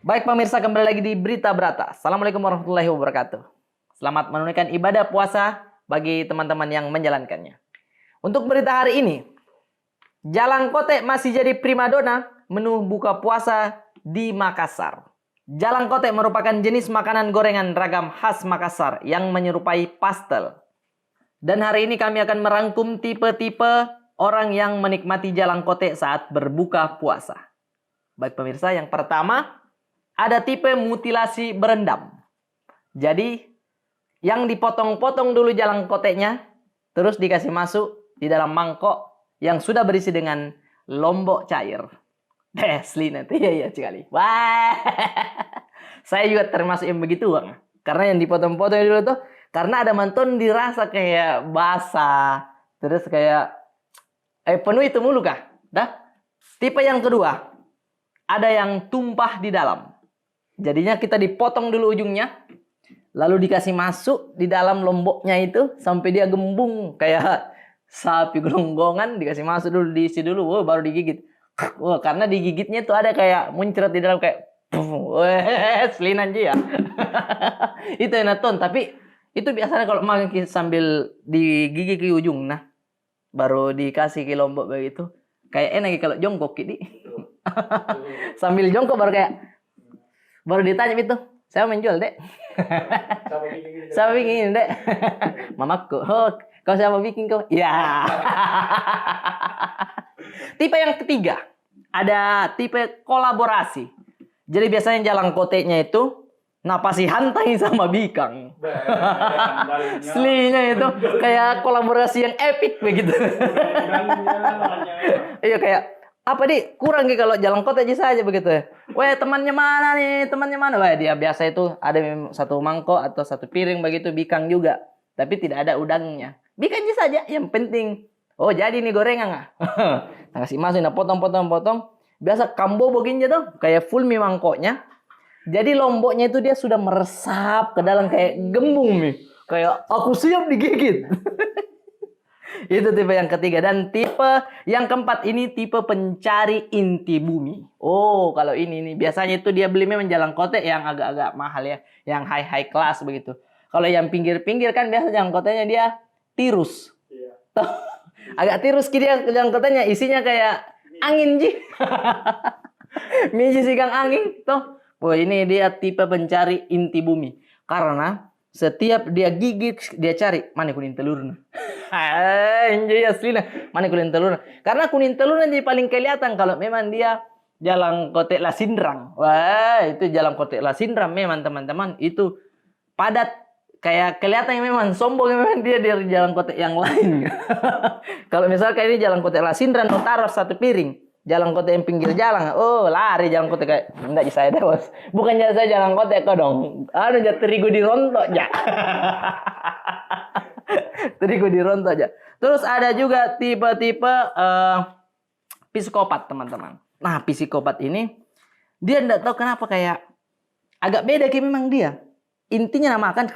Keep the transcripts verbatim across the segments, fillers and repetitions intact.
Baik pemirsa, kembali lagi di Berita Brata. Assalamualaikum warahmatullahi wabarakatuh. Selamat menunaikan ibadah puasa bagi teman-teman yang menjalankannya. Untuk berita hari ini, jalangkote masih jadi primadona menu buka puasa di Makassar. Jalangkote merupakan jenis makanan gorengan ragam khas Makassar yang menyerupai pastel. Dan hari ini kami akan merangkum tipe-tipe orang yang menikmati jalangkote saat berbuka puasa. Baik pemirsa, yang pertama, ada tipe mutilasi berendam. Jadi, yang dipotong-potong dulu jalangkotenya, terus dikasih masuk di dalam mangkok yang sudah berisi dengan lombok cair. Deh, asli nanti, iya, iya, sekali. Wah, saya juga termasuk yang begitu, Bang. Karena yang dipotong-potong dulu tuh, karena ada manton dirasa kayak basah, terus kayak, eh, penuh itu mulu kah? Dah. Tipe yang kedua, ada yang tumpah di dalam. Jadinya kita dipotong dulu ujungnya, lalu dikasih masuk di dalam lomboknya itu sampai dia gembung kayak sapi gelonggongan, dikasih masuk dulu, diisi dulu, oh, baru digigit. Wah, karena digigitnya tuh ada kayak muncrat di dalam, kayak, weh, selinan ji ya. Itu enak ton, tapi itu biasanya kalau makan ki sambil digigit ki ujung, nah, baru dikasih ki lombok begitu. Kayak enak ki kalau jongkok ki, di. Sambil jongkok baru kayak, baru ditanya itu, "Siapa menjual, Dek?" "Siapa bikin ini, Dek?" "Mamaku." "Oh, kau siapa bikin kau?" "Ya." Tipe yang ketiga, ada tipe kolaborasi. Jadi biasanya jalangkotenya itu, nah, pasti hantai sama bikang. Beh, handalnya. Aslinya itu kayak kolaborasi yang epic begitu. Handalnya. Iya, kayak, "Apa, Di? Kurang ki kalau jalangkote ji saja begitu." "Weh, temannya mana nih? Temannya mana?" Weh, dia biasa itu ada mem-, satu mangkok atau satu piring begitu, bikang juga. Tapi tidak ada udangnya. Bikang ji saja, yang penting. Oh, jadi nih gorengan, ah. Nah, kasih masuk, nah, potong, potong, potong. Biasa kambobo gini tuh, kayak full mi mangkoknya. Jadi lomboknya itu dia sudah meresap ke dalam kayak gembung mi. Kayak, "Aku siap digigit." Itu tipe yang ketiga. Dan tipe yang keempat ini tipe pencari inti bumi. Oh, kalau ini nih, biasanya itu dia beli memang jalangkote yang agak-agak mahal ya, yang high-high class begitu. Kalau yang pinggir-pinggir kan biasa jalangkotenya dia tirus. Iya. Toh, agak tirus ki dia, jalangkotenya isinya kayak angin ji. Miji sigang angin, toh. Wah, ini dia tipe pencari inti bumi. Karena setiap dia gigit, dia cari, "Mana kuning telurnya?" Anjay, aslinya. "Mana kuning telurnya?" Karena kuning telurnya jadi paling kelihatan kalau memang dia jalangkote lasinrang. Wah, itu jalangkote lasinrang memang, teman-teman. Itu padat, kayak kelihatan memang sombong memang dia dari jalangkote yang lain. Kalau misalkan ini jalangkote lasinrang, no taruh satu piring. Jalangkote yang pinggir jalan, oh, lari jalangkote kayak, "Ndak ji saya deh, Bos." Bukan jadi saya jalangkote, kodong. Anu ja, terigu dirontok ja. Terigu dirontok ja. Terus ada juga tipe-tipe, eh, psikopat, teman-teman. Nah, psikopat ini, dia ndak tahu kenapa kayak agak beda ki memang dia. Intinya na makan,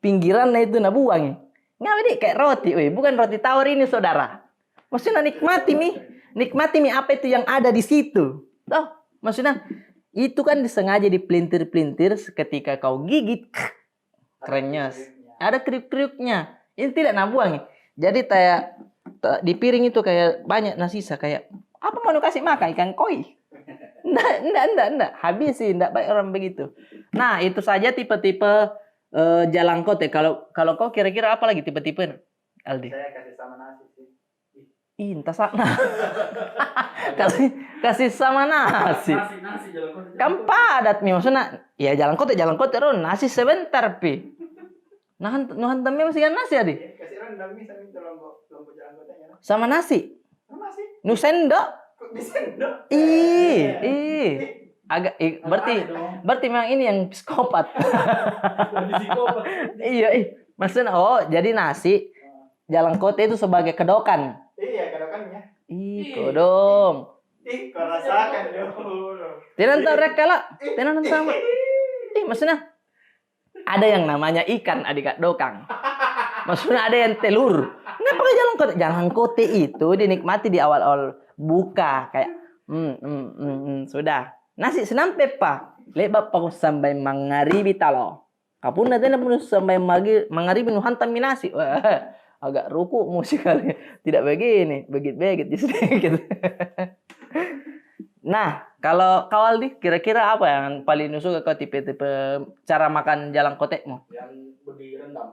pinggiranna itu na buang. Ngapa, Dik? Kayak roti, weh. Bukan roti tawar ini, saudara. Maksudnya nikmati mi. Nikmati mi apa itu yang ada di situ. Toh, maksudnya, itu kan disengaja dipelintir-pelintir, ketika kau gigit, krenyes. Ada kriuk-kriuknya. Ini tidak na buang. Jadi, kayak, ta-, di piring itu kayak banyak na sisa, kayak, "Apa mau nu kasih makan ikan koi?" Ndak, ndak, ndak, ndak. Habisi, ndak baik orang begitu. Nah, itu saja tipe-tipe, eh, jalangkote. Kalau, kalau kau kira-kira apa lagi tipe-tipe, Aldi? Saya kasih sama nasi sih. Ih, entah sana. Kasih, kasih sama nasi. Nasi, nasi, jalangkote, kan jalangkote. Padat mi, maksudnya, ya, jalangkote, jalangkote, ro, nasi sebentar pi. Nahan, nuhan temme masih nasi, Adi? Iya, kasih rendam mi, sama itu lombok, lombok jalangkotenya, nah. Sama nasi? Sama nasi. Nu sendok? Kok di sendok? Ih, ih. Agak, ih, berarti, ada dong. Berarti memang ini yang psikopat. Lebih psikopat. Iya, ih. Maksudnya, oh, jadi nasi, jalangkote itu sebagai kedokan. Iya, kedokannya. Ih, ih, kodong. Ih, kau rasakan dulu. Tenang tak, Rek, kalau? Ih. Tenang tak? Ih, maksudnya, ada yang namanya ikan, adik Kak Dokang. Maksudnya ada yang telur. Kenapa ke jalangkote? Jalangkote itu dinikmati di awal-awal buka. Kayak, hmm, hmm, hmm, hmm, sudah. Nasi senampe, Pak. Le'ba pako sambayang mangaribi talo. Kapunna tena pun sambayang magi-, mangaribi nu hantam mi nasi. Wah, agak ruku' mu sikali. Tidak begini, begit-begit sedikit. Nah, kalau kau, Aldi, kira-kira apa yang paling nu suka kau tipe-tipe cara makan jalangkote'mu? Yang direndam.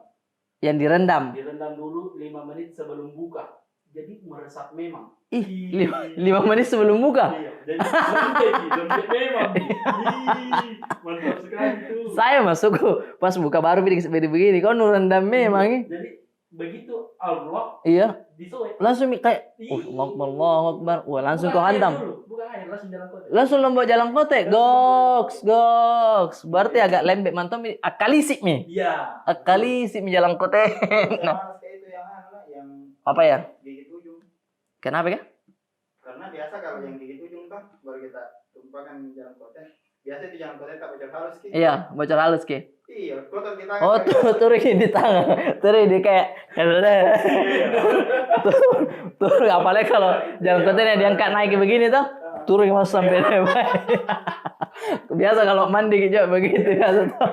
Yang direndam. Direndam dulu lima menit sebelum buka. Jadi meresap memang. Ih, lima, lima menit sebelum buka? Iya, jadi lembek, lembek memang. Ih, mantap sekali tuh. Saya masuk pas buka baru begini, begini. Kau nu rendam memang, ih. Jadi begitu Allah, iya, disoe. Langsung mi kayak, iya, Allahu Akbar, Allahu Akbar. Wah, langsung kau hantam. Bukan air dulu, bukan air, langsung jalangkote. Langsung lombok jalangkote. Goks, goks. Berarti agak lembek mantong mi, akalisik mi. Iya. Akalisik mi jalangkote. Nah. Sama kayak itu yang anu lah, yang apa ya? Gigit ujung. Kenapa kah? Karena biasa kalau yang gigit ujung toh, baru kita tumpahkan jalangkote. Biasa itu jalangkote tak bocor halus ki. Iya, bocor halus ki. Iya, kotor kita. Oh, kan, tuh, turun di tangan. Turun di kayak, iya, turun, turun, apalagi kalau jalangkote yang diangkat naik begini toh, turun masuk sampai deh. Biasa kalau mandi juga begitu biasa toh.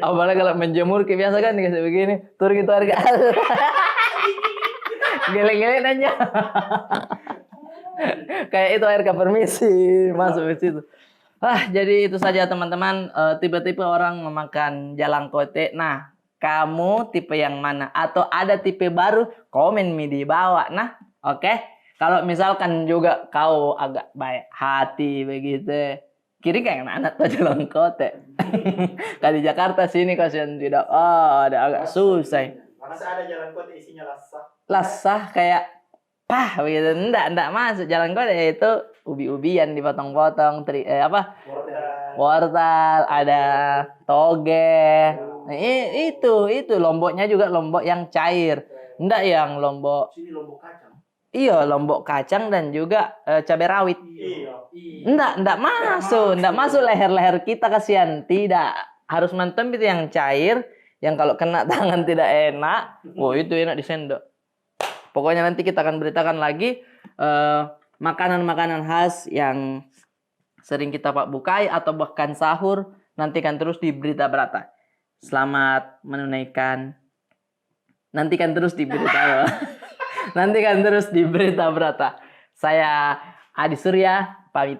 Apalagi kalau menjemur ki biasa kan dikasih begini. Turun gitu harga. Gelek-gelek nanya. Kayak itu air ka permisi masuk ke situ. Ah, jadi itu saja teman-teman, eh, tipe-tipe orang memakan jalangkote. Nah, kamu tipe yang mana? Atau ada tipe baru? Komen mi di bawah, nah. Oke? Kalau misalkan juga kau agak baik hati begitu, kirim ka anak-anak tau jalangkote. Kalau di Jakarta sini kasihan tidak, ah, ada agak susah. Masa ada jalangkote isinya lasa? Lasa kayak, pah, begitu. Ndak, ndak masuk jalangkote itu ubi-ubian dipotong-potong, teri-, eh, apa? Wortel. Wortel, ada toge. Ya. I-, itu, itu lomboknya juga lombok yang cair. Oke. Ndak yang lombok. Sini lombok kacang. Iyo, lombok kacang dan juga, eh, cabai rawit. Iyo. Ndak, ndak masuk, ndak masuk leher-leher kita, kasihan. Tidak. Harus mantong itu yang cair, yang kalau kena tangan tidak enak. Wah, itu enak di sendok. Pokoknya nanti kita akan beritakan lagi, eh, makanan-makanan khas yang sering kita pak bukai atau bahkan sahur. Nantikan terus di Berita Brata. Selamat menunaikan. Nantikan terus di Berita. Nantikan terus di Berita Brata. Saya Adi Surya, pamit.